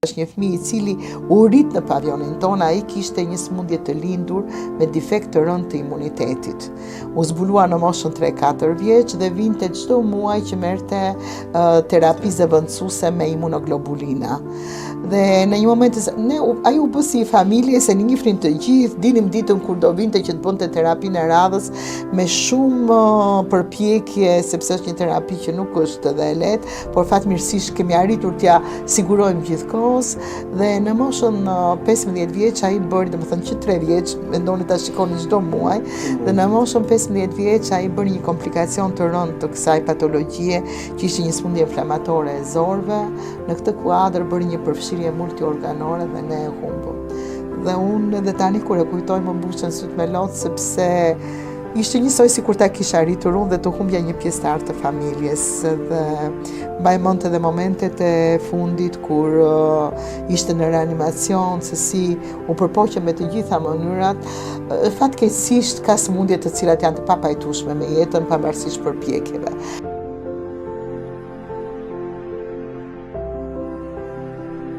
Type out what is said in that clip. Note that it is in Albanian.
Është një fëmijë i cili u rrit në pavionin tonë, ai kishte një sëmundje të lindur me defekt të rëndë të imunitetit. U zbulua në moshën 3-4 vjeç dhe vinte çdo muaj që merrte terapi zëvendësuese me imunoglobulina. Dhe në një moment ne ai u bë si familje se ne njihnim të gjithë, dinim ditën kur do vinte që të bënte terapinë e radhës me shumë përpjekje sepse është një terapi që nuk është edhe e lehtë, por fatmirësisht kemi arritur t'ia sigurojmë gjithë kohës dhe në moshën 15 vjeç ai bëri, domethënë që 3 vjeç, mendoni ta shikoni çdo muaj, dhe në moshën 15 vjeç ai bëri një komplikacion të rëndë të kësaj patologjie, që ishte një sëmundje inflamatore e zorrëve. Në këtë kuadër bëri një përfshirje multiorganore dhe ne e humbëm. Dhe unë edhe tani kur e kujtoj më mbushen sytë me lot sepse Ishte njësoj sikur ta kisha rritur unë dhe të humbja një pjesëtar të familjes dhe mbaj mend edhe momentet e fundit kur uh, ishte në reanimacion, se si u përpoqëm me të gjitha mënyrat. Fatkeqësisht ka sëmundje të cilat janë të papajtueshme me jetën pavarësisht përpjekjeve.